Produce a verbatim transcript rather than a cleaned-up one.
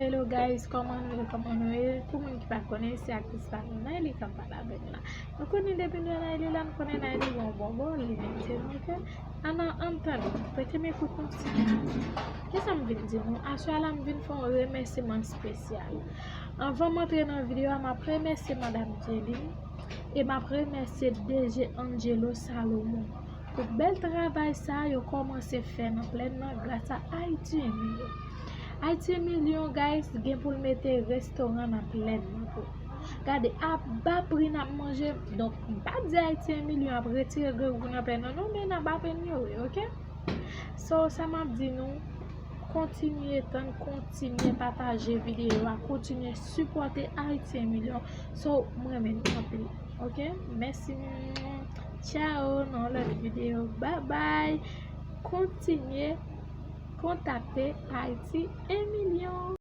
Hello guys, kòman nou ye? Kòman nou ye? Pou moun ki pa konnen, se aktris pa nou, Nayli k ap pale avè nou la. Nou konnen depi nou wè Nayli la, nou konnen Nayli gen yon bòbò, li menm se nou ke. Ann, ann tande, prete m ekout nou ti. Kisa m vin di nou? Aswè a la, m vin fè yon remèsiman espesyal. Anvan m antre nan videyo a, m ap remèsye Madam Jelin e m ap remèsye D G Angelo Salomon pou bèl travay sa yo kòmanse fè nan Plèn nan gras a Ayiti en milyon. Ayiti en milyon, guys, gen pou l mete restoran nan Plèn nan tou. Gade, a ba pri n ap manje. Donk, m pa di Ayiti en milyon ap retire grangou nan Plèn nan, non, men n ap amelyore, oke? So, sa m ap di nou, kontinye tann, kontinye pataje videyo a, kontinye sipòte Ayiti en milyon. So, m renmen nou anpil, oke? Mèsi. Ciao, nan yon lòt videyo. Bye bye. Kontinye kontakte Ayiti en milyon.